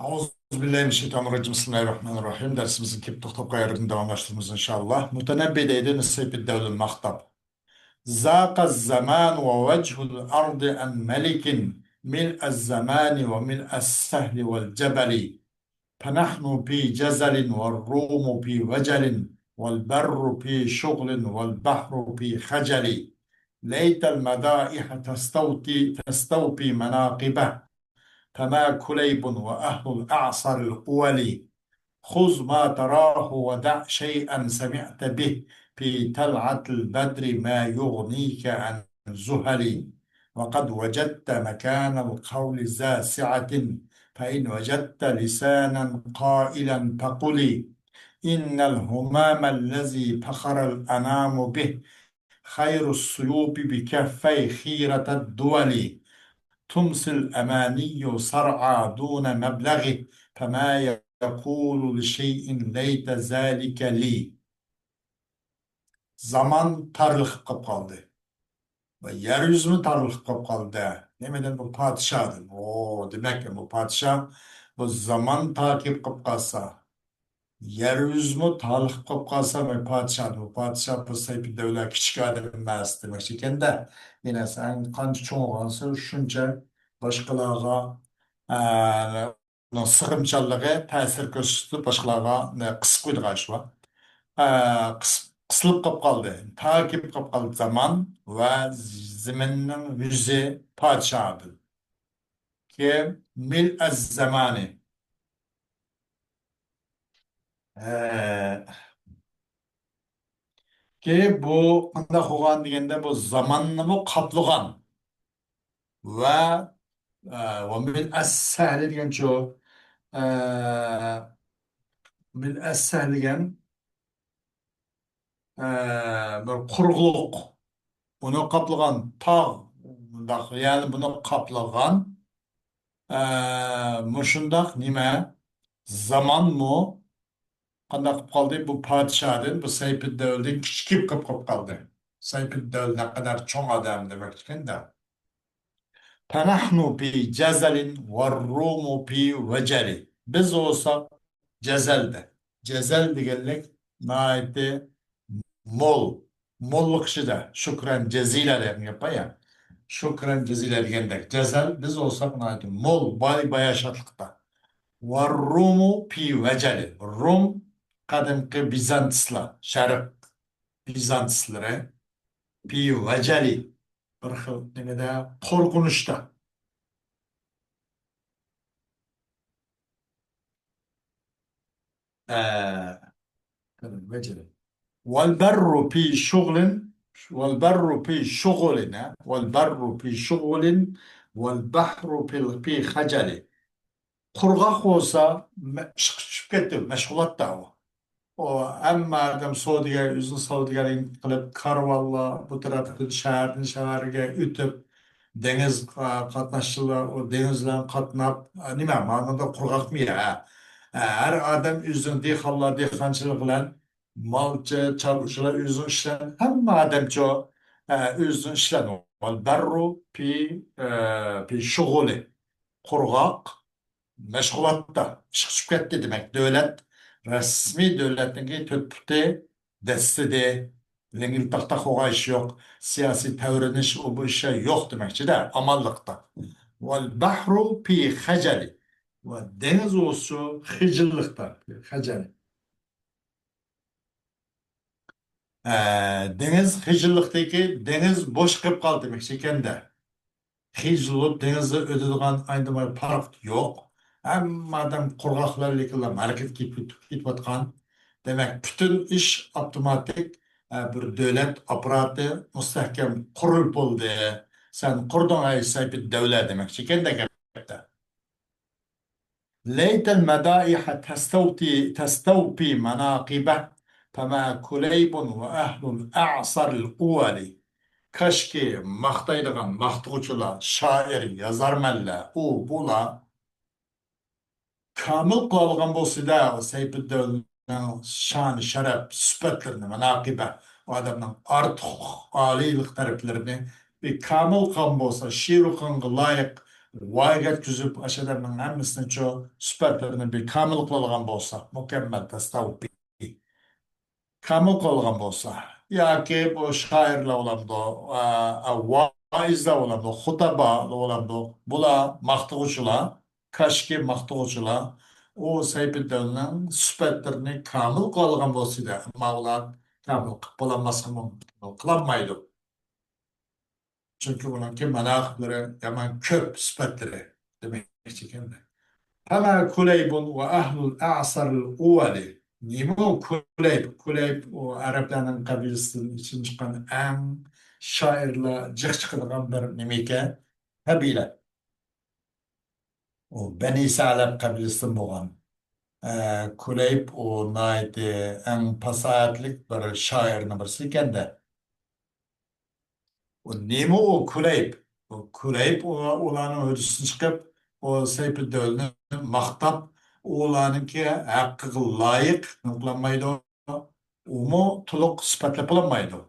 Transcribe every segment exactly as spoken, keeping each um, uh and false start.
أعوذ بالله من الشيطان الرجيم. بسم الله الرحمن الرحيم. دەرسىمىزنى كېلىپ توختاپ قالغان يېرىدىن داۋاملاشتۇرىمىز، ئىنشائاللا. مۇتەنەببى دەيدۇ، سەيپىددەۋلىنى ماختاپ. ذاق الزمان ووجه الأرض عن ملك، ملء الزمان وملء السهل والجبل. فنحن في جزل والروم في وجل، والبر في شغل والبحر في خجل. ليت المدائح تستوطي-، تستوفي مناقبه، فما كليب وأهل الأعصر الأول. خذ ما تراه ودع شيئا سمعت به، في طلعة البدر ما يغنيك عن زهل. وقد وجدت مكان القول ذا سعة، فإن وجدت لسانا قائلا فقل. إن الهمام الذي فخر الأنام به، خير السيوف بكفي خيرة الدول. تمسي الأماني صرعى دون مبلغه، فما يقول لشيء ليت ذلك لي. زامان تارلىقىپ قاپ قالدى. ۋە يەر يۈزىمۇ تارلىقىپ قاپ قالدى. نېمىدىن؟ بۇ پادىشاھدىن. ئو، دېمەك، بۇ پادىشاھ، بۇ زامان تارلىقىپ قاپ قالسا، يەر يۈزىمۇ تارلىقىپ قاپ قالسا، بۇ پادىشاھ، بۇ پادىشاھ، بۇ سەيپىدەۋلە كىچىك ئادەم ئەمەس دېمەكچى ئىكەندە. يەنە سەن قانچە چوڭ بولغانسېرى شۇنچە باشقىلارغا، ئە، ئۇنىڭ سىغىمچانلىقى، تەسىر كۆرسىتىپ باشقىلارغا، ئە، قىسىپ قويىدىغان ئىش بار. ئە، قىس-، قىسىلىپ قاپ قالدى، تارلىقىپ قاپ قالدى زامان ۋە زېمىننىڭ يۈزى پادىشاھدىن. كېيىن مىلئەز زامانى. ئە، كېيىن بۇ قانداق بولغان دېگەندە، بۇ زاماننىمۇ قاپلىغان ۋە، ئە، ۋە مىلئەس سەھلى دېگەنچۇ، ئە، مىلئەس سەھلى دېگەن، ئە، بىر قۇرۇقلۇق، ئۇنى قاپلىغان تاغ، مۇنداق، يەنى بۇنى قاپلىغان، ئە، مۇشۇنداق نېمە، زامانمۇ قانداق قىلىپ قالدى؟ بۇ پادىشاھدىن، بۇ سەيپىددەۋلىدىن كىچىك قىلىپ قاپ قالدى. سەيپىددەۋل نەقەدەر چوڭ ئادەم دېمەكچىكەن-دە. فنحن في جزل والروم في وجل. بىز بولساق جەزەلدە. جەزەل دېگەنلىك ناھايىتى مول، موللۇق ئىچىدە، شۇكران جەزىلە دېگەن گەپ بار يا. شۇكران جەزىلە دېگەندەك، جەزەل، بىز بولساق ناھايىتى مول، باي باياشاتلىقتا. ۋەررۇمۇ پى ۋەجەلى. رۇم، قەدىمكى بىزانتىسلار، شەرق بىزانتىسلىرى. پى ۋەجەلى، بىر خىل نېمىدە، قورقۇنچتا. ئە، ۋەجەلى. ۋەلبەررۇ پى شۇغلىن، ۋەلبەررۇ پى شۇغلىن، ھە؟ ۋەلبەررۇ پى شۇغلىن، ۋەلبەھرۇ پى، پى خەجەلى. قۇرغاق بولسا، مە-، ئىشقا چۈشۈپ كەتتى، مەشغۇلاتتا ئۇ. ئۇ ھەممە ئادەم سودىگەر، ئۆزىنىڭ سودىگەرلىكىنى قىلىپ، كارۋانلار بۇ تەرەپتىن شەھەردىن شەھەرگە ئۆتۈپ، دېڭىز، ئا، قاتناشچىلار، ئۇ دېڭىز بىلەن قاتناپ، ئا، نېمە، مانىدا قۇرغاقمۇ يا؟ ئە، ھەر ئادەم ئۆزىنىڭ دېھقانلار، دېھقانچىلىق بىلەن، مالچى، چارۋىچىلار ئۆزىنىڭ ئىشلەن، ھەممە ئادەمچۇ، ئە، ئۆزىنىڭ ئىشلەن. ۋەلبەررۇ پى، ئە، پى شۇغۇلى. قۇرغاق، مەشغۇلاتتا ئىشقا چۈشۈپ كەتتى دېمەك. دۆلەت، رەسمىي دۆلەتنىڭكى تۆت پۇتى دەسسىدى، لىڭگىلتاقتا قوغايىش يوق، سىياسىي تەۋرىنىش، ئۇ بۇ ئىشلار يوق دېمەكچىدە، ئامانلىقتا. ۋەلبەھرۇ پى خەجەلى. ۋە دېڭىز ئۇسسۇ خىجىللىقتا، خەجەلى. ئە، دېڭىز خىجىللىقتىكى، دېڭىز بوش قېلىپ قالدى دېمەكچى ئىكەندە. خىجىل بولۇپ دېڭىزدا ئۆتىدىغان ئايدىماي پارخ يوق. ھەممە ئادەم قۇرغاقلارلىكلا ھەرىكەت قىلىپ كېتىپ، كېتىۋاتقان. دېمەك، پۈتۈن ئىش ئاپتوماتىك، ئە، بىر دۆلەت ئاپپاراتى مۇستەھكەم قۇرۇلۇپ بولدى. سەن قۇردۇڭ، ئەي سەيپىددەۋلە دېمەكچى ئىكەندە گەپتە. ليت المدائح تستوتي-، تستوفي مناقبه، فما كليب وأهل الأعصر الأول. كاشكى ماختايدىغان ماختىغۇچىلار، شائىر، يازارمەنلەر، ئۇ، بۇلار كامىل قىلالىغان بولسىدە، سەيپىددەۋلىنىڭ شان-شەرەپ، سۈپەتلىرىنى، ماناقىبە، ئۇ ئادەمنىڭ ئارتۇق ئالىيلىق تەرەپلىرىنى بىر كامىل قىلغان بولسا، شېئىرخانغا لايىق ۋايىگە يەتكۈزۈپ، ئاشۇ ئادەمنىڭ ھەممىسىنىچۇ سۈپەتلىرىنى بىر كامىل قىلىدىغان بولسا، مۇكەممەل تەستەۋپى كامىل قىلغان بولسا، ياكى بۇ شائىرلار بولامدۇ، ئا، ئا، ۋائىزلار بولامدۇ، خۇتابالار بولامدۇ، بۇلار ماختىغۇچىلار، كاشكى ماختىغۇچىلار ئۇ سەيپىدەۋلىنىڭ سۈپەتلىرىنى كامىل قىلغان بولسا ئىدى، ئەمما ئۇلار كامىل قىلىپ بولالماسقا مۇمكىن، قىلالمايدۇ. چۈنكى ئۇنىڭكى ماناقىپلىرى يامان كۆپ، سۈپەتلىرى دېمەكچى ئىكەن. فما كليب وأهل الأعصر الأول. نېمە ئۇ كليب؟ كليب ئۇ ئەرەبلەرنىڭ قەبىلىسىدىن ئىچىدىن چىققان ئەڭ شائىرلار جىق چىقىدىغان بىر نېمە ئىكەن؟ قەبىلە. ئۇ بەنى سەلەب قەبىلىسىدىن بولغان. ئە، كليب ئۇ ناھايىتى ئەڭ پاساھەتلىك بىر شائىرنىڭ بىرسى ئىكەن-دە. ئۇ نېمە ئۇ كليب؟ ئۇ كليب ئۇ، ئۇلارنىڭ ھۆددىسىدىن چىقىپ، ئۇ سەيپىدەۋلىنى ماختاپ، ئۇلارنىڭكى ھەققىگە لايىق نېمە قىلالمايدۇ؟ ئۇمۇ تولۇق سۈپەتلەپ بولالمايدۇ.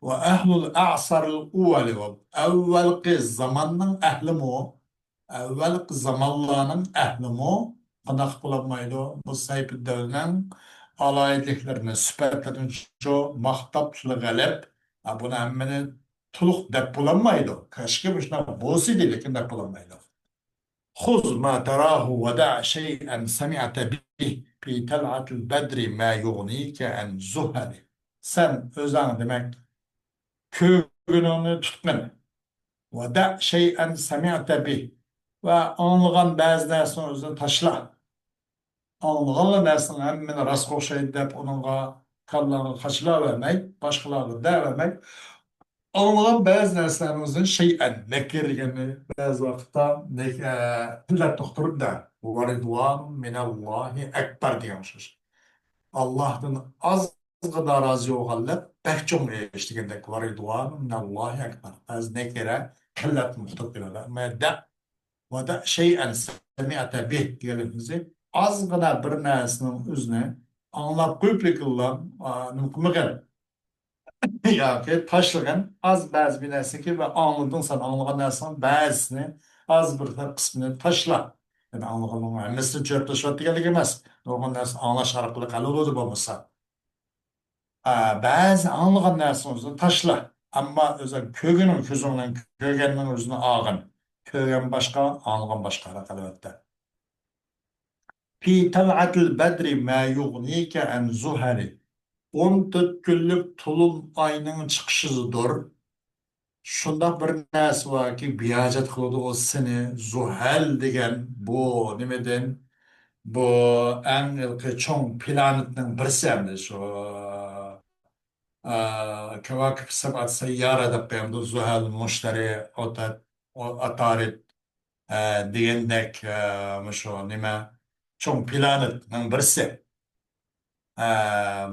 وأهل الأعصر الأول، ئەۋۋەلقى زاماننىڭ ئەھلىمۇ، ئەۋۋەلقى زامانلارنىڭ ئەھلىمۇ قانداق بولالمايدۇ؟ بۇ سەيپىدەۋلىنىڭ ئالاھىدىلىكلىرىنى، سۈپەتلىرىنىچۇ ماختاپ تىلغا ئېلىپ، ھە، بۇنى ھەممىنى تولۇق دەپ بولالمايدۇ. كاشكى مۇشۇنداق بولسىدى، لېكىن دەپ بولالمايدۇ. خذ ما تراه ودع شيئا سمعت به في طلعة البدر ما يغنيك عن زهل. سەن ئۆزۈڭ، دېمەك، كۆرگىنىڭنى تۇتقىن. ودع شيئا سمعت به. ۋە ئاڭلىغان بەزى نەرسىنىڭ ئۆزىنى تاشلا. ئاڭلىغانلا نەرسىنىڭ ھەممىنى راستقا ئوخشايدۇ دەپ، ئۇنىڭغا كاللاڭغا قاچىلاۋەرمەي، باشقىلارغا دەۋەرمەي، ئاڭلىغان بەزى نەرسىلەرنىڭ ئۆزىنى شەيئەن، نەكىر دېگەننى بەزى ۋاقىتتا نەك-، ئە، ئىللەت ئۇقتۇرۇپ دە، ورضوان مىنەللاھى ئەكبەر دېگەن ئوخشاش. ئاللاھتىن ئازغىنا رازى بولغانلىق بەك چوڭ ئىش دېگەندەك، ورضوان مىنەللاھى ئەكبەر. بەزى نەكىرە ئىللەتنى ئۇقتۇرۇپ بېرىدۇ. ئەمما دە ۋەدە شەيئەن سەمىئتە بىھ دېگەنلىكىمىز ئازغىنا بىر نەرسىنىڭ ئۆزىنى ئاڭلاپ قويۇپلىكىنلا، ئا، نېمە قىلمىغىن ياكى تاشلىغىن، ئاز بەزى بىر نەرسىنىڭكى ۋە ئاڭلىدىڭ سەن ئاڭلىغان نەرسىنىڭ بەزىسىنى ئاز بىر قىسمىنى تاشلا. يەنى ئاڭلىغاننىڭ ھەممىسىنى چۆرۈپ تاشلاپ دېگەنلىك ئەمەس. نۇرغۇن نەرسە ئاڭلاش ئارقىلىق ھەل بولىدۇ بولمىسا. ئا، بەزى ئاڭلىغان نەرسىڭىزنى تاشلا. ئەمما ئۆزۈڭ كۆرگىنىڭ، كۆزۈڭ بىلەن كۆرگەننىڭ ئۆزىنى ئالغىن. كۆرگەن باشقا، ئاڭلىغان باشقا، ئەلۋەتتە. في طلعة البدر ما يغنيك عن زحل. ئون تۆت كۈنلۈك تولۇن ئاينىڭ چىقىشىدۇر. شۇنداق بىر نەرسە باركى، بىھاجەت قىلىدۇ ئۇ سېنى. زۇھەل دېگەن بۇ نېمىدىن؟ بۇ ئەڭ ھېلىقى چوڭ پلانېتنىڭ بىرسى ئەمدى شۇ، ئا، كەۋاكىب سەبئەت سەييارە دەپ قويامدۇ. زۇھەل، مۇشتەرى، ئوتەت، ئو-، ئاتارىد، ئە، دېگەندەك، ئە، مۇشۇ نېمە، چوڭ پلانېتنىڭ بىرسى. ئە،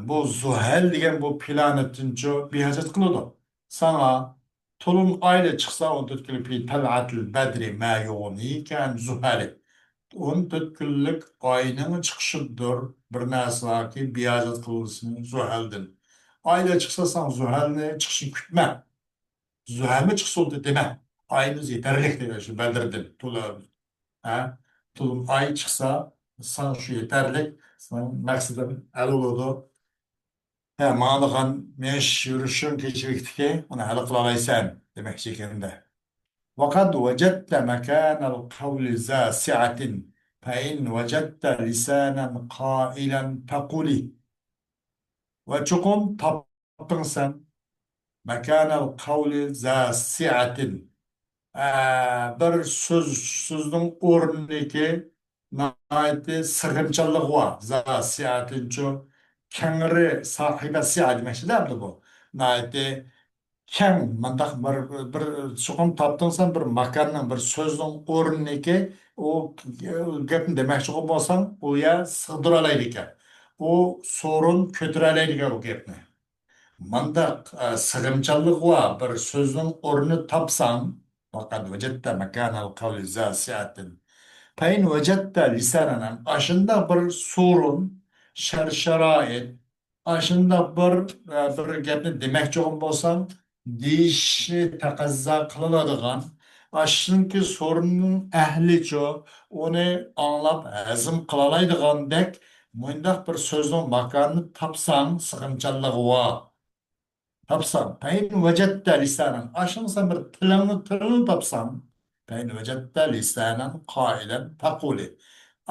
بۇ زۇھەل دېگەن بۇ پلانېتتىنچۇ بىھاجەت قىلىدۇ. ساڭا تولۇن ئايلا چىقسا، ئون تۆت كۈنلۈك في طلعة البدر ما يغنيك عن زحل. ئون تۆت كۈنلۈك ئاينىڭ چىقىشىدۇر بىر نەرسىلەركى بىھاجەت قىلىنسىمۇ زۇھەلدىن. ئايلا چىقسا، ساڭا زۇھەلنى چىقىشىنى كۈتمە. زۇھەلمۇ چىقسۇن دېمە. ئايىمىز يېتەرلىك دېگەن شۇ بەدىردىن. تولۇن، ھە؟ تولۇن ئاي چىقسا، ساڭا شۇ يېتەرلىك، سېنىڭ مەقسىتىڭ ھەل بولىدۇ. ھە، ماڭىدىغان مېڭىش يۈرۈشۈڭ كېچىلىكتىكى، ئۇنى ھەل قىلالايسەن دېمەكچى ئىكەن-دە. وقد وجدت مكان القول ذا سعة، فإن وجدت لسانا قائلا فقل. ۋە چوقۇم تاپتىڭ سەن، مكان القول ذا سعة. ئە، بىر سۆز، سۆزنىڭ ئورنىنىكى ناھايىتى سىغىمچانلىقى بار. ذا سعةنچۇ، كەڭرى، ساھىبە سىئە دېمەكچىدە ئەمدى بۇ. ناھايىتى كەڭ، مۇنداق بىر، بىر چوقۇم تاپتىڭ سەن بىر ماكاننىڭ، بىر سۆزنىڭ ئورنىنىكى، ئۇ گەپنى دېمەكچى بولساڭ، ئۇ يەر سىغدۇرالايدىكەن. ئۇ سورۇن كۆتۈرەلەيدىكەن ئۇ گەپنى. مانداق، ئە، سىغىمچانلىقى بار بىر سۆزنىڭ ئورنىنى تاپساڭ، فقد وجدت مكان القول ذا سعة. فإن وجدت لسانا، ئاشۇنداق بىر سورۇن، شەرت-شارائىت، ئاشۇنداق بىر، ئە، بىر گەپنى دېمەكچى بولساڭ، دېيىشنى تەقەززا قىلىنىدىغان، ئاشۇنىڭكى سورۇننىڭ ئەھلىچۇ، ئۇنى ئاڭلاپ ھەزىم قىلالايدىغاندەك مۇنداق بىر سۆزنىڭ ماكانىنى تاپساڭ، سىغىمچانلىقى بار. تاپساڭ، فَإِنْ وَجَدْتَ لِسَانًا، ئاشۇنىڭ سەن بىر تىلىڭنى، تىلىنى تاپساڭ، فَإِنْ وَجَدْتَ لِسَانًا قَائِلًا فَقُولِ،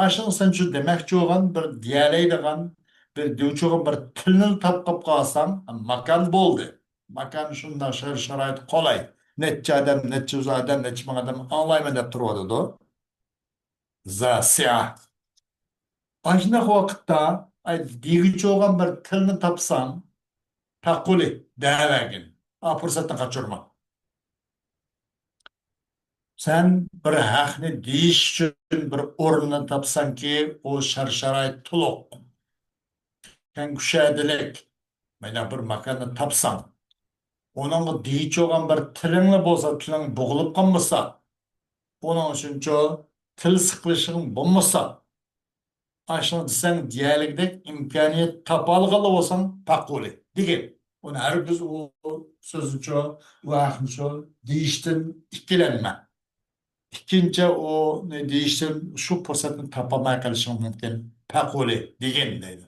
ئاشۇنىڭ سەن شۇ دېمەكچى بولغان بىر دېيەلەيدىغان، بىر دېيىۋچى بولغان بىر تىلنى تاپقاپ قالساڭ، ماكان بولدى. ماكان شۇنداق شەر-شارائىت قولاي. نەچچە ئادەم، نەچچە يۈز ئادەم، نەچچە مىڭ ئادەم ئاڭلايمەن دەپ تۇرۇۋاتىدۇ. ذا سعة. ئاشۇنداق ۋاقىتتا، ئاي، دېگۈچى بولغان بىر تىلنى تاپساڭ، فَقُولِ، دەۋەرگىن. ئا، پۇرسەتنى قاچۇرما. سەن بىر ھەقنى دېيىش ئۈچۈن بىر ئورۇننى تاپساڭكى، ئۇ شەر-شارائىت تولۇق، كەڭ كۈشەدىلىك، مانا بىر ماكاننى تاپساڭ، ئۇنىڭغا دېيىچى بولغان بىر تىلىڭلا بولسا، تىلىڭ بوغۇلۇپ قالمىسا، ئۇنىڭ ئۈچۈنچۇ تىل سىقىلىشىڭ بولمىسا، ئاشۇنى دېسەڭ دېيەلىگۈدەك ئىمكانىيەت تاپالىغانلا بولساڭ، فەقۇلى، دېگىن. ئۇنى ھەرگىز ئۇ سۆزنىچۇ، ئۇ ھەقنىچۇ دېيىشتىن ئىككىلەنمە. ئىككىنچى، ئۇنى دېيىشتىن شۇ پۇرسەتنى تاپالماي قېلىشىڭ مۇمكىن. فەقۇلى، دېگىن، دەيدۇ.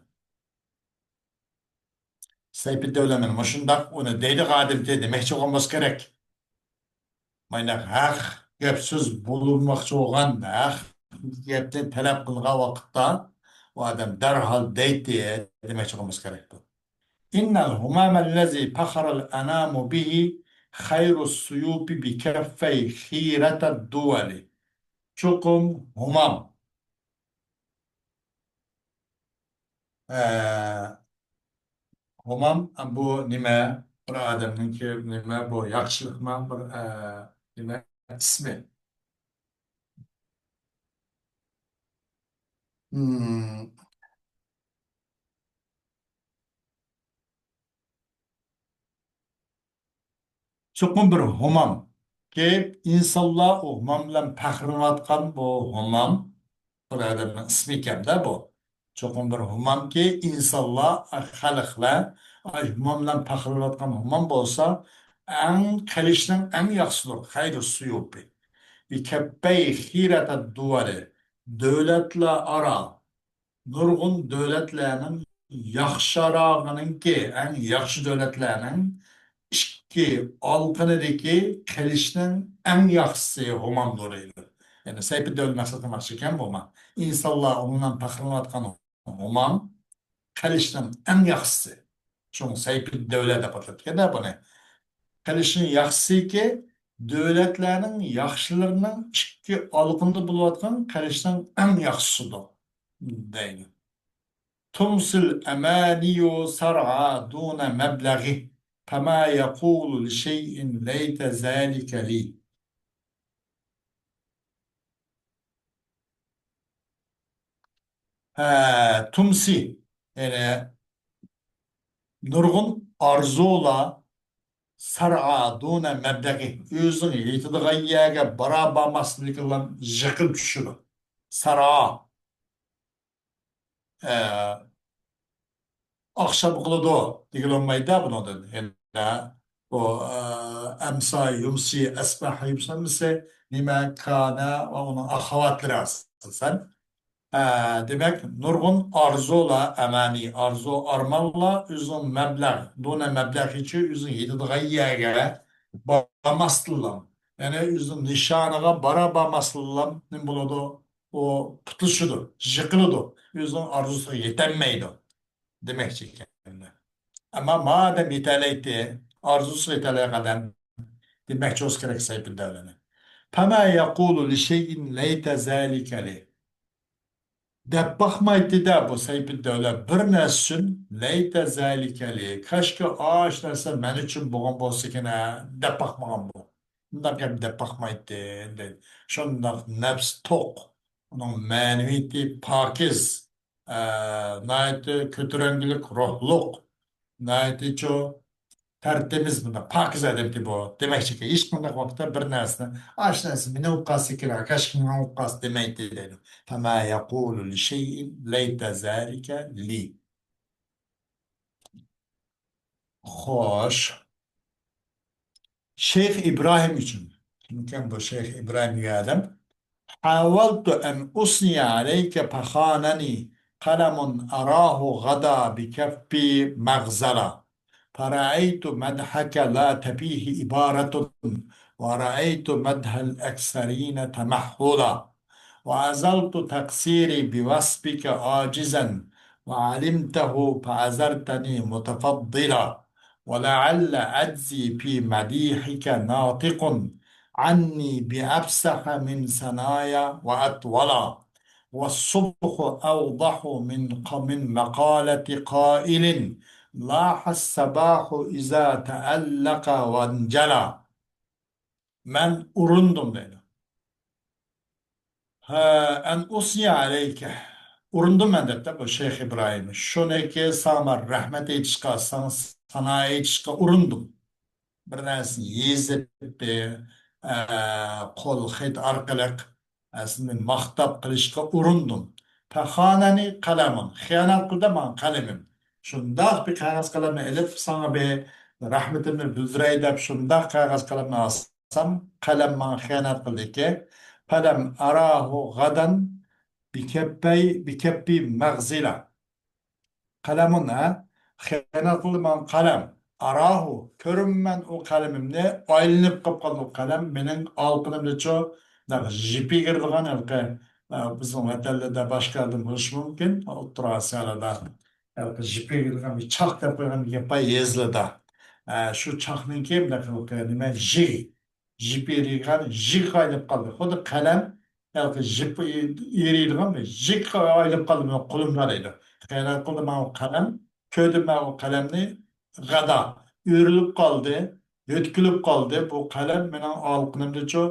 سەيپىددەۋلە مانا مۇشۇنداق ئۇنى دەيدىغان ئادەمتى دېمەكچى بولغان بولسا كېرەك. مانداق ھەق گەپ سۆز بولۇنماقچى بولغان، ھەق گەپنى تەلەپ قىلغان ۋاقىتتا ئۇ ئادەم دەرھال دەيتتى دېمەكچى بولغان بولسا كېرەك بۇ. إن الهمام الذي فخر الأنام به خير السيوف بكفي خيرة الدول. چوقۇم ھۇمام. ئە، ھۇمام، بۇ نېمە؟ بىر ئادەمنىڭكى نېمە؟ بۇ ياخشىلىقما؟ بىر، ئە، نېمە؟ ئىسمى. مم. چوقۇم بىر ھۇمام. كېيىپ ئىنسانلار ئۇ ھۇمام بىلەن پەخىرلىنىۋاتقان بۇ ھۇمام، بىر ئادەمنىڭ ئىسمى ئىكەن-دە بۇ. چوقۇم بىر ھۇمامكى، ئىنسانلار، خەلقلەر ئاي، ھۇمام بىلەن پەخىرلىنىۋاتقان ھۇمام بولسا، ئەڭ قىلىچنىڭ ئەڭ ياخشىسىدۇر، خەيرۇ سۇيۇپى. بىكەپپەي خىرەتەد دۇۋەلى، دۆلەتلەر ئارا نۇرغۇن دۆلەتلەرنىڭ ياخشىراغىنىڭكى، ئەڭ ياخشى دۆلەتلەرنىڭ ئىككى ئالىقىنىدىكى قىلىچنىڭ ئەڭ ياخشىسى ھۇمامدۇر دەيدۇ. يەنى سەيپىددەۋلە مەقسەت قىلماقچى ئىكەن بۇ ما. ئىنسانلار ئۇنىڭ بىلەن پەخىرلىنىۋاتقان ھۇمام قىلىچنىڭ ئەڭ ياخشىسى. شۇڭا سەيپىددەۋلە دەپ ئاتىلىپتىكەن-دە بۇنى. قىلىچنىڭ ياخشىسىكى، دۆلەتلەرنىڭ ياخشىلىرىنىڭ ئىككى ئالىقىنىدا بولۇۋاتقان قىلىچنىڭ ئەڭ ياخشىسىدۇر، دەيدۇ. تۇمسىل ئەمانىيۇ سەرئا دۇنە مەبلەغى، پەما يەقۇلۇ لىشەيئىن لەيتە زەلىكە لى. ھە، تۇمسى، يەنى نۇرغۇن ئارزۇلار سەرئا دۇنە مەبلەغى، ئۆزىنىڭ يېتىدىغان يەرگە بارا بارماسلىقىلا يىقىلىپ چۈشىدۇ. سەرئا. ئە، ئاخشام قىلىدۇ دېگىلى بولمايدۇ بۇنىڭدىن. يەنە بۇ، ئە، ئەمسا، يۇمسى، ئەسبەھ، يۇمسى ھەممىسى نېمە، كانە ۋە ئۇنىڭ ئاخاۋاتلىرى ئاساسەن. ئە، دېمەك، نۇرغۇن ئارزۇلار، ئەمەنى، ئارزۇ، ئارمانلار ئۆزىنىڭ مەبلەغ، دۇنە مەبلەغىچە ئۆزىنىڭ يېتىدىغان يەرگە بارماستىنلا، يەنى ئۆزىنىڭ نىشانىغا بارا بارماستىنلا نېمە بولىدۇ؟ ئۇ پۇتلىشىدۇ، يىقىلىدۇ، ئۆزىنىڭ ئارزۇسىغا يېتەلمەيدۇ دېمەكچى ئىكەن. ئەمما مادەم يېتەلەيتتى، ئارزۇسىغا يېتەلەيدىغان ئادەم دېمەكچى بولسا كېرەك سەيپىددەۋلەنى. پەما يەقۇلۇ لىشەيئىن لەيتە زەلىكە لى. دەپ باقمايتتى-دە بۇ سەيپىددەۋلە بىر نەرسە ئۈچۈن، لەيتە زەلىكە لى، كاشكى ئاشۇ نەرسە مەن ئۈچۈن بولغان بولسىكىن-ھە، دەپ باقمىغان بۇ. مۇنداق گەپ دەپ باقمايتتى، دەيدۇ. شۇنداق نەپسى توق، ئۇنىڭ مەنىۋىيىتى پاكىز، ئە، ناھايىتى كۆتۈرەڭگۈلۈك روھلۇق، ناھايىتىچۇ تەرتىمىز، بۇنداق پاكىز ئادەمتى بۇ. دېمەكچىكى، ھېچقانداق ۋاقىتتا بىر نەرسىنى، ئاشۇ نەرسە مېنىڭ بولۇپ قالسا كېرەك، كاشكى مېنىڭ بولۇپ قالسا دېمەيتتى، دەيدۇ. فەما يەقۇلۇ لىشەيئىن لەيتە زەلىكە لى. خوش. شەيخ ئىبراھىم ئۈچۈن. مۇمكىن بۇ شەيخ ئىبراھىم دېگەن ئادەم. حاولت أن أثني عليك فخانني قلم أراه غدا بكفي مغزلا. فرأيت مدحك لا تفيه عبارة ورأيت مدح الأكثرين تمحلا. وأزلت تقصيري بوصفك عاجزا وعلمته فعذرتني متفضلا. ولعل عجزي في مديحك ناطق عني بأفصح من ثنايا وأطولا. والصبح أوضح من ق-، من مقالة قائل لاح الصباح إذا تألق وانجلى. مەن ئۇرۇندۇم دەيدۇ. ھە، أن أثني عليك. ئۇرۇندۇم مەن دەپتۇ بۇ شەيخ ئىبراھىم. شۇنىڭكى ساڭا رەھمەت ئېيتىشقا، ساڭا سانا ئېيتىشقا ئۇرۇندۇم. بىر نەرسىنى يېزىپ، ئە، قول خەت ئارقىلىق ئەسلىنى ماختاپ قىلىشقا ئۇرۇندۇم. فخانني قلم. خىيانەت قىلدى ماڭا قەلىمىم. شۇنداق بىر قەغەز قەلەمنى ئېلىپ، ساڭا بىر رەھمىتىمنى بىلدۈرەي دەپ، شۇنداق قەغەز قەلەمنى ئالسام، قەلەم ماڭا خىيانەت قىلدىكى. فلم أراه غدا بكفي، بكفي مغزلا. قەلەمۇن، ھە؟ خىيانەت قىلدى ماڭا قەلەم. ئاراھۇ، كۆرىمەن ئۇ قەلىمىمنى، ئايلىنىپ قاپ قالدى ئۇ قەلەم. مېنىڭ ئالىقىنىمدىچۇ، يىپ يېگىرىدىغان ھېلىقى، ئە، بىزنىڭ ۋەتەنلەردە باشقا يەردىن بولۇشى مۇمكىن، ئوتتۇرا ئاسىيالاردا ھېلىقى يىپ يېگىرىدىغان بىر چاق دەپ قويغان ياپاي يېزىلىدا. ئە، شۇ چاقنىڭكى مۇنداق ھېلىقى نېمە، يىپ يېگىرىدىغان يىپقا ئايلىنىپ قالدى. خۇددى قەلەم ھېلىقى يىپ يېگىرىدىغان بىر يىپقا ئايلىنىپ قالدى مېنىڭ قولۇمدا دەيدۇ. خىيانەت قىلدى ماڭا قەلەم. كۆردۈم مەن ئۇ قەلەمنى غادا ئۆرۈلۈپ قالدى، يۆتكىلىپ قالدى. بۇ قەلەم مېنىڭ ئالىقىنىمدىچۇ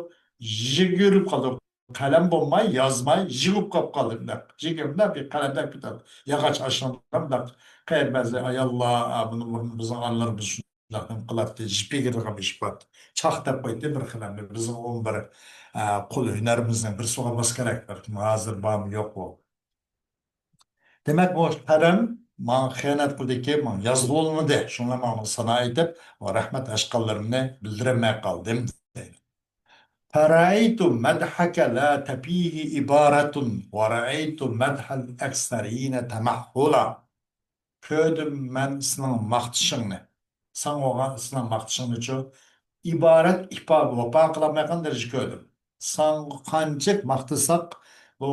يىپ يېگىرىپ قالدى. قەلەم بولماي، يازماي، يىپ بولۇپ قاپ قالدى مۇنداق. يىپ مۇنداق بىر قەلەمدەك بىر ياغاچ ئاشۇنداق مۇنداق. قەيەر بەزى ئاياللار، ئا، بۇنى بۇرۇن بىزنىڭ ئانىلىرىمىز شۇنداق نېمە قىلاتتى، يىپ يېگىرىدىغان بىر ئىش بار. چاق دەپ قويدى بىر قەلەمنى. بىزنىڭ ئۇنى بىر، ئە، قول ھۈنىرىمىزنىڭ بىر سۇغا باس كېرەك. بەلكىم ھازىر بارمۇ يوقمۇ. دېمەك، بۇ قەلەم ماڭا خىيانەت قىلدىكى، ماڭا يازغۇلىمىدى. شۇڭا ماڭا سانا ئېيتىپ، رەھمەت ئېيتقانلىرىمنى بىلدۈرەلمەي قالدىم، دەيدۇ. فرأيت مدحك لا تفيه عبارة ورأيت مدح الأكثرين تمحلا. كۆردۈم مەن سېنىڭ ماختىشىڭنى. ساڭا بولغان سېنىڭ ماختىشىڭنىچۇ ئىبارەت ئىپادە، ۋاپا قىلالمايدىغان دەرىجىدە كۆردۈم. ساڭا قانچىلىك ماختىساق، بۇ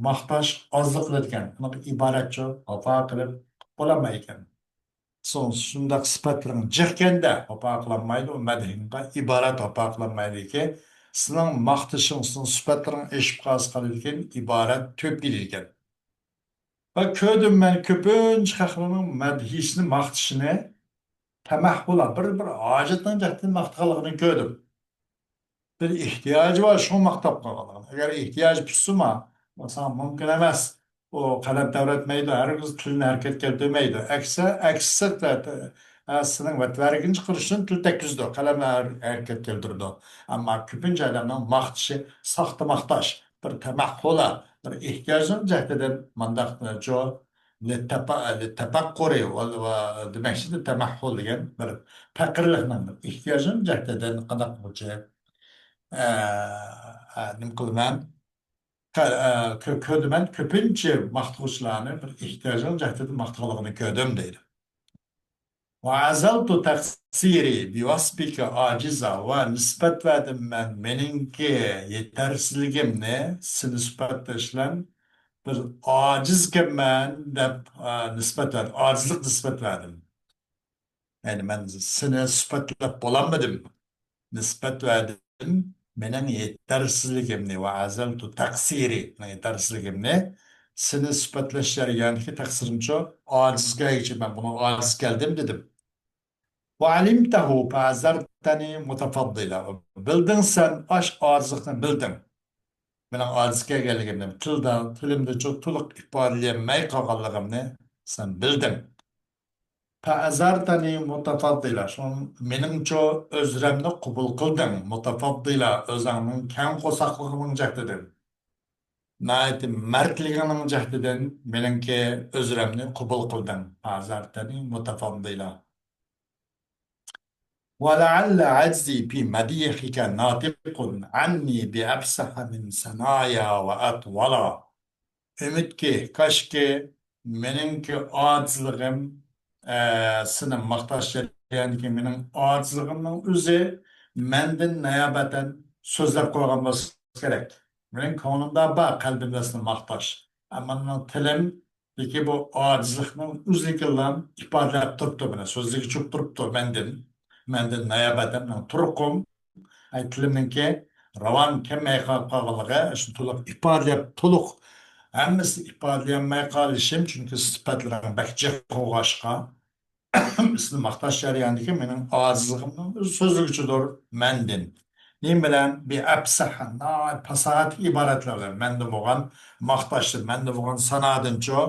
ماختاش ئازلىق قىلىدىكەن. بۇنىڭغا ئىبارەتچۇ ۋاپا قىلىپ بولالمايدىكەن. سوڭ شۇنداق سۈپەتلىرىڭ جىقكەندە ۋاپا قىلالمايدۇ، مەدھىڭغا ئىبارەت ۋاپا قىلالمايدىكى، سېنىڭ ماختىشىڭ، سېنىڭ سۈپەتلىرىڭ ئېشىپ قالسا قالىدىكەن، ئىبارەت تۆپ كېلىدىكەن. ۋە كۆردۈم مەن كۆپىنچە خەقلەرنىڭ مەدھىيىسىنى، ماختىشىنى، تەمەھھۇلا، بىر، بىر ھاجەتنىڭ جەھەتتىن ماختىغانلىقىنى كۆردۈم. بىر ئېھتىياجى بار، شۇڭا ماختاپ قالغانلىقىنى. ئەگەر ئېھتىياجى پۈتسىمۇ، مانا مۇمكىن ئەمەس. ئۇ قەلەم تەۋرەتمەيدۇ، ھەرگىز تىلنى ھەرىكەتكە كەلتۈرمەيدۇ. ئەكسى، ئەكسى، ھە، سېنىڭ ۋەتىۋەرگىنچە قىلىشتىن تىل تەگكۈزىدۇ، قەلەم ھەر-، ھەرىكەتكە كەلتۈرىدۇ. ئەمما كۆپىنچە ئادەمنىڭ ماختىشى ساختا ماختاش، بىر تەمەھھۇلا، بىر ئېھتىياجنىڭ جەھىتىدىن مانداق، جۇ، لىتەپە-، لىتەپەككۇرى ۋە، ۋە دېمەكچىدە تەمەھھۇل دېگەن بىر پەقىرلىقنىڭ بىر ئېھتىياجنىڭ جەھىتىدىن قانداق قىلغۇچى، ئە، ئە، نېمە قىلىمەن؟ كە-، ئە، كۆ-، كۆردۈم مەن كۆپىنچە ماختىغۇچىلارنى بىر ئېھتىياجنىڭ جەھىتىدىن ماختىغانلىقىنى كۆردۈم دەيدۇ. وأزلت تقصيري بوصفك عاجزا، ۋە نىسبەت بەردىم مەن مېنىڭكى يېتەرسىزلىكىمنى سېنى سۈپەتلەش بىلەن بىر ئاجىزكەنمەن دەپ، ئا، نىسبەت بەردىم. ئاجىزلىق نىسبەت بەردىم. يەنى مەن سېنى سۈپەتلەپ بولالمىدىم. نىسبەت بەردىم مېنىڭ يېتەرسىزلىكىمنى، وأزلت تقصيري، مېنىڭ يېتەرسىزلىكىمنى، سېنى سۈپەتلەش جەريانىدىكى تەقسىرىمچۇ، ئاجىز كەلگۈچى، مەن بۇنىڭغا ئاجىز كەلدىم دېدىم. وعلمته فعذرتني متفضلا. بىلدىڭ سەن، ئاش ئاجىزلىقنى بىلدىڭ. مېنىڭ ئاجىز كەلگەنلىكىمنى، تىلدا، تىلىمدىچۇ تولۇق ئىپادىلىيەلمەي قالغانلىقىمنى سەن بىلدىڭ. فعذرتني متفضلا. شۇڭا مېنىڭچۇ ئۆزرەمنى قوبۇل قىلدىڭ. متفضلا، ئۆزۈڭنىڭ كەڭ قورساقلىقىنىڭ جەھىتىدىن. ناھايىتى مەردلىكىڭنىڭ جەھىتىدىن مېنىڭكى ئۆزرەمنى قوبۇل قىلدىڭ. فعذرتني متفضلا. ولعل عجزي في مديحك ناطق عني بأفصح من ثنايا وأطول. ئۈمىدكى، كاشكى، مېنىڭكى ئاجىزلىقىم، ئە، سېنى ماختاش جەريانىدىكى مېنىڭ ئاجىزلىقىمنىڭ ئۆزى مەندىن نايابەتەن سۆزلەپ قويغان بولسا كېرەك. مېنىڭ كۆڭلۈمدە بار قەلبىمدە سېنى ماختاش. ئەمما مېنىڭ تىلىم دىكى بۇ ئاجىزلىقنىڭ ئۆزلۈكىلا ئىپادىلەپ تۇرۇپتۇ، مانا سۆزلىگۈچە بولۇپ تۇرۇپتۇ مەندىن، مەندىن نايابەتەن مېنىڭ تۇرقۇم، ئەي، تىلىمنىڭكى راۋان كەلمەي قالغانلىقى، شۇ تولۇق ئىپادىلەپ، تولۇق ھەممىسىنى ئىپادىلىيەلمەي قالىشىم، چۈنكى سۈپەتلىرىڭ بەك جىق بولغاچقا، سېنى ماختاش جەريانىدىكى مېنىڭ ئاجىزلىقىمنىڭ ئۆزى سۆزلىگۈچىدۇر مەندىن. نېمە بىلەن؟ بىئەپسەھ، ناھايىتى پاساھەتلىك ئىبارەتلەر بىلەن مەندە بولغان ماختاشتىن، مەندە بولغان سانادىنچۇ،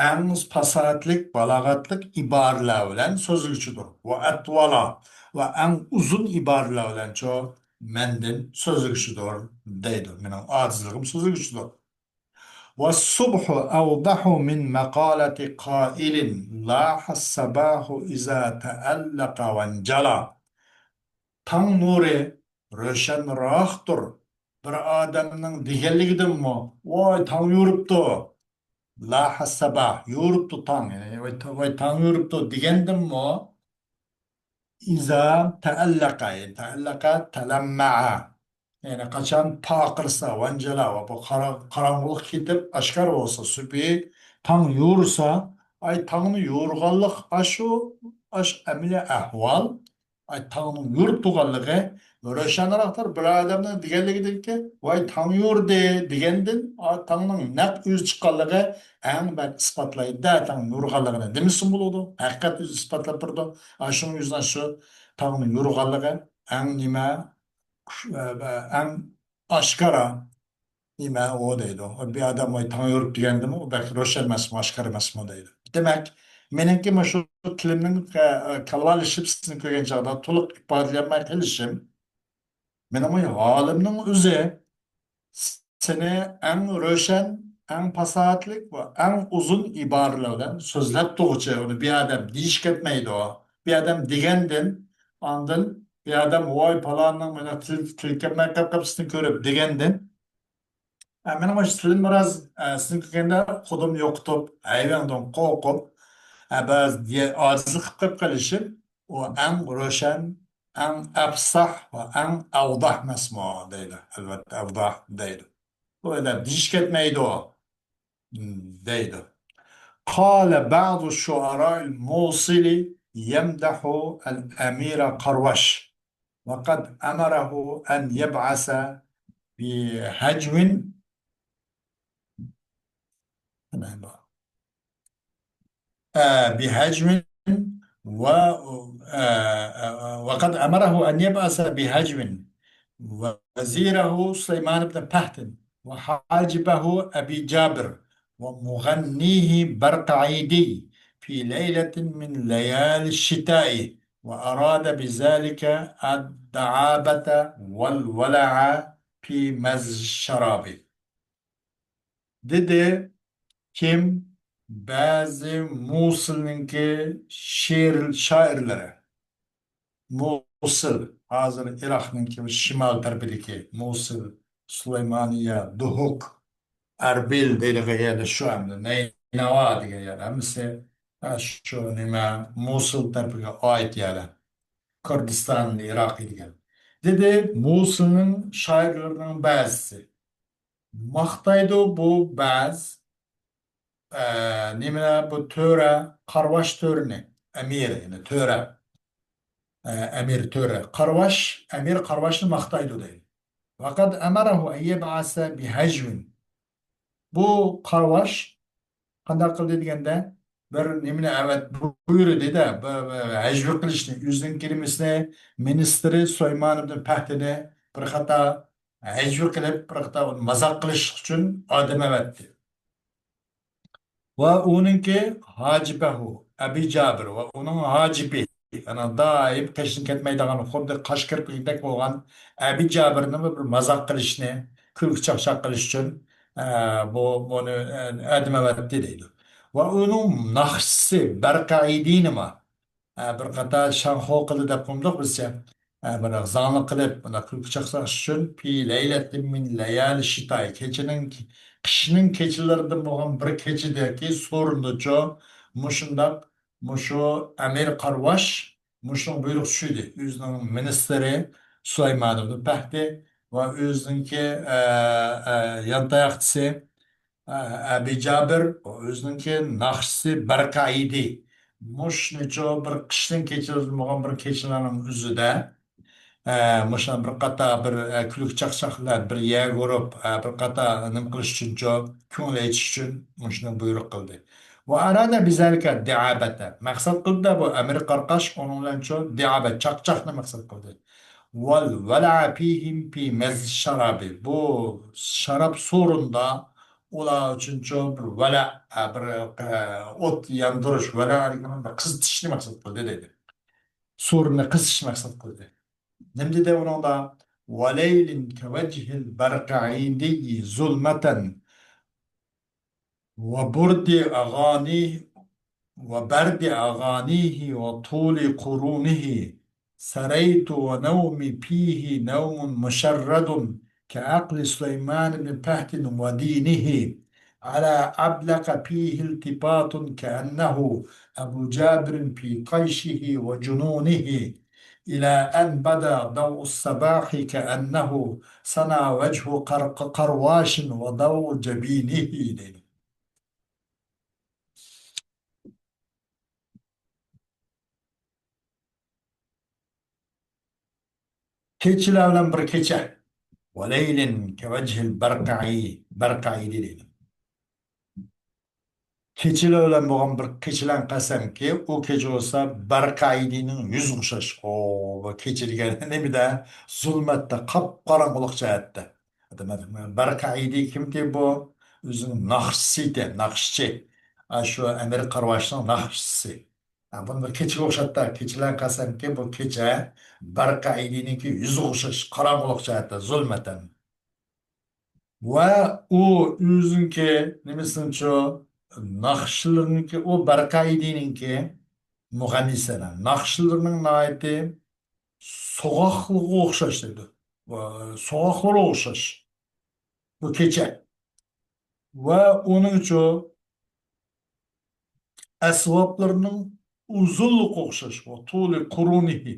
ئەڭ پاساھەتلىك، بالاغەتلىك ئىبارىلەر بىلەن سۆزلىگۈچىدۇر. ۋە ئەتۋالا، ۋە ئەڭ ئۇزۇن ئىبارىلەر بىلەنچۇ مەندىن سۆزلىگۈچىدۇر، دەيدۇ. مېنىڭ ئاجىزلىقىم سۆزلىگۈچىدۇر. والصبح أوضح من مقالة قائل لاح الصباح إذا تألق وانجلى. تاڭ نۇرى روشەنراقتۇر بىر ئادەمنىڭ دېگەنلىكىدىنمۇ، ۋاي، تاڭ يورۇپتۇ، لاھ ساباھ، يورۇپتۇ تاڭ، يەنى، ۋاي، تا-، ۋاي، تاڭ يورۇپتۇ دېگەندىنمۇ، ئىزا تەئەللەقە، يەنى تەئەللەقە، تەلەممەئە. يەنى قاچان پارقىرىسا، ۋەنجەلە، ۋە بۇ قارا-، قاراڭغۇلۇق كېتىپ، ئاشكارا بولسا، سۈبھى تاڭ يورۇسا، ئاي، تاڭنى يورغانلىق، ئاشۇ، ئاش ئەمەلىي ئەھۋال، ئاي، تاڭنىڭ يورۇپ تۇرغانلىقى روشەنراقتۇر بىر ئادەمنىڭ دېگەنلىكىدىنكى، ۋاي، تاڭ يورۇدى دېگەندىن، ئا، تاڭنىڭ نەق ئۆزى چىققانلىقى ئەڭ بەك ئىسپاتلايدۇ، تاڭ يورغانلىقىنى دېمىسىمۇ بولىدۇ. ھەقىقەت ئۆزى ئىسپاتلاپ بېرىدۇ. ئاشۇنىڭ يۈزىدىن شۇ تاڭنىڭ يورغانلىقى ئەڭ نېمە، ئەڭ ئاشكارا نېمە ئۇ دەيدۇ. بىر ئادەم، ۋاي، تاڭ يورۇپ دېگەندىمۇ، ئۇ بەك روشەن ئەمەسمۇ، ئاشكارا ئەمەسمۇ دەيدۇ. دېمەك، مېنىڭكى مۇشۇ تىلىمنىڭ، ئە، كالۋالىشىپ سىزنى كۆرگەن چاغدا تولۇق ئىپادىلىيەلمەي قېلىشىم، مېنىڭ ھالىمنىڭ ئۆزى سېنى ئەڭ روشەن، ئەڭ پاساھەتلىك ۋە ئەڭ ئۇزۇن ئىبارىلەر بىلەن سۆزلەپ تۇرغۇچە، ئۇنى بىر ئادەم دېيىشى كەتمەيدۇ. بىر ئادەم دېگەندىن، ئاندىن بىر ئادەم، ۋاي، پالانىڭ مانا تىل-، تىلى كەتمەي قېلىپ قاپسىنى كۆرۈپ دېگەندىن، ئە، مېنىڭ مۇشۇ تىلىم بىراز، ئە، سىزنى كۆرگەندە خۇدۇم يوقىتىپ، ھەيۋەڭدىن قورقۇپ، ئە، بەزى دىيە-، ئاجىزلىق قىلىپ قېلىپ قېلىشىم، ئۇ ئەڭ روشەن، ئەڭ ئەپساھ ۋە ئەڭ ئەۋداھ ئەمەسمۇ دەيدۇ. ئەلۋەتتە، ئەۋداھ دەيدۇ. بۇ ئادەم دېيىش كەتمەيدۇ، دەيدۇ. قال بعض الشعراء الموصل يمدح الأمير قروش وقد أمره أن يبعث بهجو، آه، بهجو و، آه، آه، وقد أمره أن يبعث بهجو وزيره سليمان بن فهد وحاجبه أبي جابر ومغنيه برقعيدي في ليلة من ليالي الشتاء، وأراد بذلك الدعابة والولع في مز الشراب. دېدى كىم؟ بەزى مۇسۇلنىڭكى شېئىر-، شائىرلىرى. مۇسۇل، ھازىر ئىراقنىڭكى شىمال تەرىپىدىكى مۇسۇل، سۇلايمانىيە، دۇھۇك، ئەربىل دەيدىغان يەرلەر شۇ ئەمدى، نەينەۋا دېگەن يەر ھەممىسى، ھە، شۇ نېمە، مۇسۇل تەرىپىگە ئائىت يەرلەر. كۇردىستان ئىراقى دېگەن. دېدى، مۇسۇلنىڭ شائىرلىرىنىڭ بەزىسى. ماختايدۇ بۇ بەز، ئە، نېمە، بۇ تۆرە، قارىۋاش تۆرىنى، ئەمىر، يەنى تۆرە. ئە، ئەمىر تۆرە. قارىۋاش، ئەمىر قارىۋاشنى ماختايدۇ دەيدۇ. ۋەقەد ئەمەرەھۇ ئەن يەبئەسە بىھەجۋىن. بۇ قارىۋاش قانداق قىلدى دېگەندە، بىر نېمىنى ئەۋەت بۇيرۇدى-دە، بۇ، بۇ ھەجۋى قىلىشنى، ئۆزىنىڭ كېلىمىسىنى، مىنىستىرى سۇلايمان ئىبن پەھدىنى بىر خاتا ھەجۋى قىلىپ، بىر خاتا مازاق قىلىش ئۈچۈن ئادەم ئەۋەتتى. ۋە ئۇنىڭكى ھاجىبەھۇ، ئەبى جابىر ۋە ئۇنىڭ ھاجىبى، يەنى دائىم قېشىدىن كەتمەيدىغان، خۇددى قاش كىرپىكىدەك بولغان ئەبى جابىرنى بىر مازاق قىلىشنى، كۈلكە چاقچاق قىلىش ئۈچۈن، ئە، بۇ، بۇنى، ئە، ئادەم ئەۋەتتى دەيدۇ. ۋە ئۇنىڭ ناخشىسى بەرقەئىدىنىمۇ، ئە، بىر قاتار شاڭخۇ قىلدى دەپ قويدۇق بىزچە. ئە، بىر زاڭلىق قىلىپ، بۇنداق كۈلكە چاقچاق ئۈچۈن، پى لەيلەتىن مىن لەيالى شىتاي، كېچىنىڭ، قىشنىڭ كېچىلىرىدىن بولغان بىر كېچىدىكى سورۇندىچۇ، مۇشۇنداق، مۇشۇ ئەمىر قارۋاش مۇشۇنىڭ بۇيرۇقى چۈشىدى. ئۆزىنىڭ مىنىستىرى سۇلايمان ئىبن پەھتى ۋە ئۆزىنىڭكى، ئە، ئە، يانتاياقچىسى، ئە، ئەبى جابىر، ئۆزىنىڭكى ناخشىسى بەرقەئىدى. مۇشۇنىچۇ بىر قىشنىڭ كېچىلىرى بولغان بىر كېچىلەرنىڭ ئۆزىدە، ئە، مۇشۇ بىر قاتار بىر، ئە، كۈلكە چاقچاقلار بىر يەرگە ئۇرۇپ، ئە، بىر قاتار نېمە قىلىش ئۈچۈنچۇ، كۆڭۈل ئېچىش ئۈچۈن مۇشۇنى بۇيرۇق قىلدى. ۋە ئارادە بىزالىكە دىئابەتە. مەقسەت قىلدى بۇ ئەمىر قارقاش، ئۇنىڭ بىلەن شۇ دىئابەت، چاقچاقنى مەقسەت قىلدى. ۋەل ۋەلە فىھىم فى مەزز شارابى. بۇ شاراب سورۇندا ئۇلار ئۈچۈن شۇ بىر ۋەلە، ئە، بىر، ئە، ئوت ياندۇرۇش، ۋەلە دېگەن بىر قىزىتىشنى مەقسەت قىلدى دەيدۇ. سورۇننى قىزىتىشنى مەقسەت قىلدى. نېمە دېدى ئۇنىڭدا؟ ۋەلەيلىن كەۋەجھىل بەرقەئىدىي زۇلمەتەن وبرد أغانيه، وبرد أغانيه وطول قرونه، سريت ونومي فيه نوم مشرد كعقل سليمان بن فهد ودينه، على أبلق فيه التفات كأنه أبو جابر في طيشه وجنونه، إلى أن بدا ضوء الصباح كأنه سنا وجه قر-، قرواش وضوء جبينه دەيدۇ. كېچىلەر بىلەن بىر كېچە. ۋەلەيلىن كەۋەجھىل بەرقەئى، بەرقەئىدى دەيدۇ. كېچىلەر بىلەن بولغان بىر كېچىلەرنى قەسەمكى، ئۇ كېچە بولسا بەرقەئىدىنىڭ يۈزىگە ئوخشاش. ئو، بۇ كېچە دېگەن نېمىدە؟ زۇلمەتتە، قاپقاراڭغۇلۇق جەھەتتە. بەرقەئىدى كىمكى بۇ؟ ئۆزىنىڭ ناخشىسى ئىكەن، ناخشىچى. ئاشۇ ئەمىر قارۋاشنىڭ ناخشىسى. ھە، بۇنى بىر كېچىگە ئوخشاتتى. كېچىلەرنى قەسەمكى، بۇ كېچە بەرقەئىدىنىڭكى يۈزىگە ئوخشاش، قاراڭغۇلۇق جەھەتتە، زۇلمەتەن. ۋە ئۇ ئۆزىنىڭكى نېمىسىنىچۇ، ناخشىلىرىنىڭكى، ئۇ بەرقەئىدىنىڭكى مۇغەننىسىنىڭ ناخشىلىرىنىڭ ناھايىتى سوغۇقلۇقىغا ئوخشاش دەيدۇ. ۋە سوغۇقلىرىغا ئوخشاش. بۇ كېچە. ۋە ئۇنىڭچۇ ئەسۋابلىرىنىڭ ئۇزۇنلۇقىغا ئوخشاش. ۋە تۇلى قۇرۇنىھى.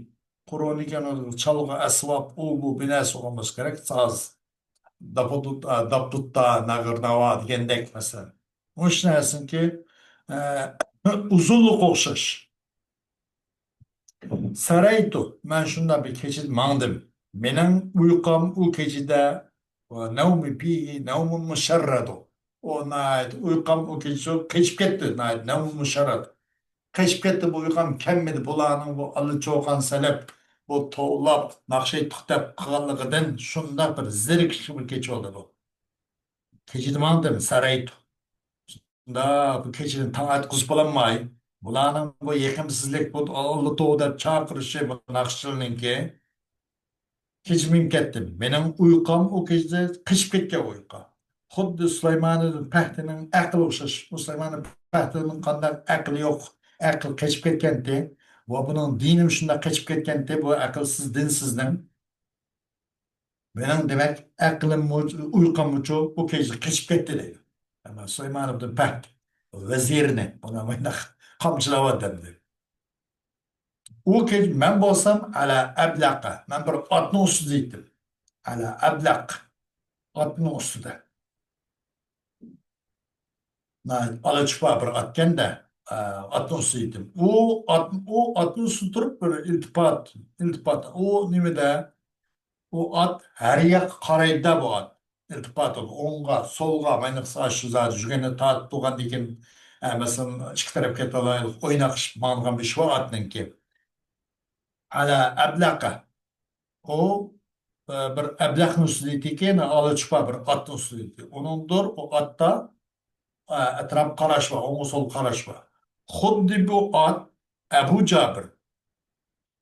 قۇرۇنى دېگەن چالغۇ ئەسۋاب، ئۇ بۇ بىر نەرسە بولغان بولسا كېرەك. ساز، داپۇت-، ئا، داپۇتتا، ناغرا، ناۋا دېگەندەك مەسىلەن. مۇشۇ نەرسىنىڭكى، ئە، ئۇزۇنلۇقىغا ئوخشاش. سەرەيتۇ، مەن شۇنداق بىر كېچىدە ماڭدىم. مېنىڭ ئۇيقۇم ئۇ كېچىدە، ۋە نەۋمى پىھى نەۋمۇن مۇشەررەدۇ. ئۇ ناھايىتى ئۇيقۇم ئۇ كېچىسى قېچىپ كەتتى، ناھايىتى نەۋمۇن مۇشەررەد. قېچىپ كەتتى، بۇ ئۇيقۇم كەلمىدى. بۇلارنىڭ بۇ ئاللىچۇۋالغان سەلەپ، بۇ توۋلاپ، ناخشا ئېيتتۇق دەپ قىلغانلىقىدىن شۇنداق بىر زېرىكىشلىك بىر كېچە بولدى بۇ. كېچىدە ماڭدىم، سەرەيتۇ. شۇنداق بۇ كېچىنى تاڭ ئاتقۇزۇپ بولالماي، بۇلارنىڭ بۇ يېقىمسىزلىك، بۇ ئاللىتو دەپ چاقىرىشى، بۇ ناخشىچىلارنىڭكى. كېچە مېڭىپ كەتتىم. مېنىڭ ئۇيقۇم ئۇ كېچىدە قېچىپ كەتكەن ئۇيقۇ. خۇددى سۇلايمان پەھتىنىڭ ئەقلى ئوخشاش. بۇ سۇلايمان پەھتىنىڭ قانداق ئەقلى يوق، ئەقلى قېچىپ كەتكەنتى. ۋە بۇنىڭ دىنىمۇ شۇنداق قېچىپ كەتكەنتى، بۇ ئەقىلسىز، دىنسىزنىڭ. مېنىڭ دېمەك ئەقلىممۇ، ئۇيقۇممۇچۇ ئۇ كېچىدە قېچىپ كەتتى دەيدۇ. ئەمما سۇلايمان ئىبن پەھد ۋەزىرنى، بۇنى مۇنداق قامچىلاۋاتىدۇ. ئۇ كېچە مەن بولسام ئەلە ئەبلەقە، مەن بىر ئاتنىڭ ئۈستىدە ئىدىم. ئەلە ئەبلەق، ئاتنىڭ ئۈستىدە. ناھايىتى ئالا چۇپا بىر ئاتكەندە، ئە، ئاتنىڭ ئۈستىدە ئىدىم. ئۇ ئات، ئۇ ئاتنىڭ ئۈستىدە تۇرۇپ بىر ئىلتىپات، ئىلتىپات. ئۇ نېمىدە؟ ئۇ ئات ھەر ياققا قارايدۇ بۇ ئات. ئىلتىپات، ئوڭغا، سولغا، ماينىقسا شۇ زادى يۈگەننى تارتىپ تۇرغاندىن كېيىن، ئە، مەسىلەن، ئىككى تەرەپكە تالايلىق ئويناقلىشىپ ماڭىدىغان بىر ئىش بار ئاتنىڭكى. ئەلە ئەبلەقە. ئۇ، ئە، بىر ئەبلەقنىڭ ئۈستىدە ئىدىكەن، ئالا چۇپا بىر ئاتنىڭ ئۈستىدە ئىدى. ئۇنىڭدۇر ئۇ ئاتتا، ئە، ئەتراپ قاراش بار، ئوڭغا سول قاراش بار. خۇددى بۇ ئات ئەبۇ جابىر.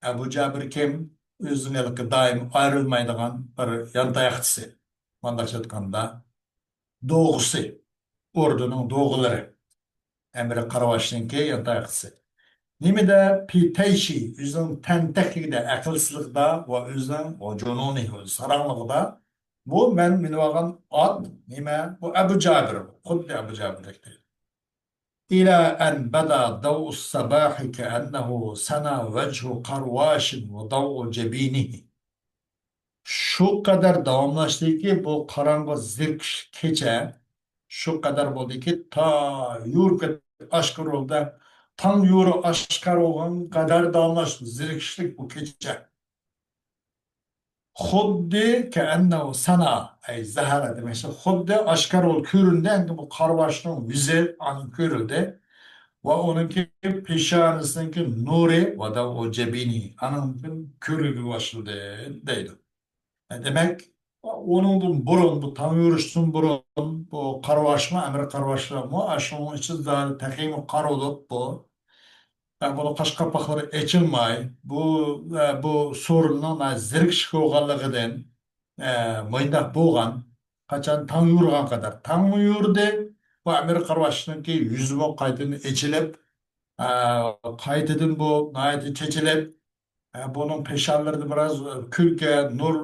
ئەبۇ جابىر كىم؟ ئۆزىنىڭ ھېلىقى دائىم ئايرىلمايدىغان بىر يانتاياقچىسى. مانداقچە ئېيتقاندا، دوغىسى، ئوردىنىڭ دوغىلىرى. ئەمىر قارىۋاشنىڭكى يانتاياقچىسى. نېمىدە؟ في طيشه، ئۆزىنىڭ تەنتەكلىكىدە، ئەقىلسىزلىكىدە ۋە ئۆزىنىڭ ۋە جۇنۇنى، ساراڭلىقىدا. بۇ مەن مىنىۋالغان ئات نېمە؟ بۇ ئەبۇ جابىر، خۇددى ئەبۇ جابىردەك دەيدۇ. إلى أن بدا ضوء الصباح كأنه سنا وجه قرواش وضوء جبينه. شۇ قەدەر داۋاملاشتىكى، بۇ قاراڭغۇ زېرىكىشلىك كېچە شۇ قەدەر بولدىكى، تا يورۇپ ئاشكارا بولدى. تاڭ يورۇپ ئاشكارا بولغان قەدەر داۋاملاشتى زېرىكىشلىك بۇ كېچە. خۇددى كەئەننەھۇ سەنە، ئەي زەھەرە دېمەكچى. خۇددى ئاشكارا بولۇپ كۆرۈندى. ئەمدى بۇ قارىۋاشنىڭ يۈزى ئاندىن كۆرۈلدى. ۋە ئۇنىڭكى پېشانىسىنىڭكى نۇرى ۋە دەۋئۇ جەبىنى، ئانىڭدىن كۆرۈلگە باشلىدى دەيدۇ. دېمەك، ئۇنىڭدىن بۇرۇن، بۇ تاڭ يورۇشتىن بۇرۇن بۇ قارىۋاشمۇ، ئەمىر قارىۋاشلارمۇ ئاشۇنىڭ ئىچىدە تېخىمۇ قارا بولۇپ بۇ، بۇنىڭ قاش قاپاقلىرى ئېچىلماي، بۇ، بۇ سورۇننىڭ زېرىكىشلىك بولغانلىقىدىن، مۇنداق بولغان. قاچان تاڭ يورۇغان قەدەر، تاڭمۇ يورۇدى، بۇ ئەمىر قارىۋاشنىڭكى يۈزىمۇ قايتىدىن ئېچىلىپ، قايتىدىن بۇ ناھايىتى چېچىلىپ، ئە، بۇنىڭ پېشانىلىرىدا بىراز، ئە، كۈلكە، نۇر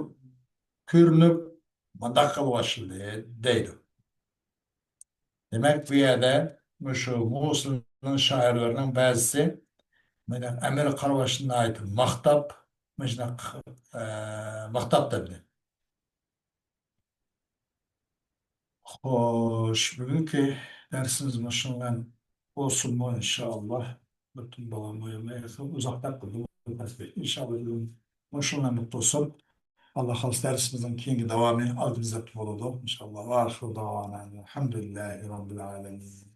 كۆرۈنۈپ، مۇنداق قىلىۋاشلىدى دەيدۇ. دېمەك، بۇ يەردە مۇشۇ موسۇلنىڭ شائىرلىرىنىڭ بەزىسى مانا ئەمىر قارىۋاشنى ناھايىتى ماختاپ، مۇشۇنداق، ئە، ماختاپ دەپتۇ. خوش، بۈگۈنكى دەرسىمىز مۇشۇ بىلەن بولسۇنمۇ، ئىنشائاللا. بىر تۈن بولالمايمەن، ئۇزاقراق قىلدىم. ئىنشائاللا، بۈگۈن مۇشۇ بىلەن بولسۇن. ئاللا خالىسا، دەرسىمىزنىڭ كېيىنكى داۋامى ئالدىمىزدا بولىدۇ، ئىنشائاللا. ۋە ئاخىرۇ دەۋانا ئەلھەمدۇلىللاھى رەببىل ئالەمىن.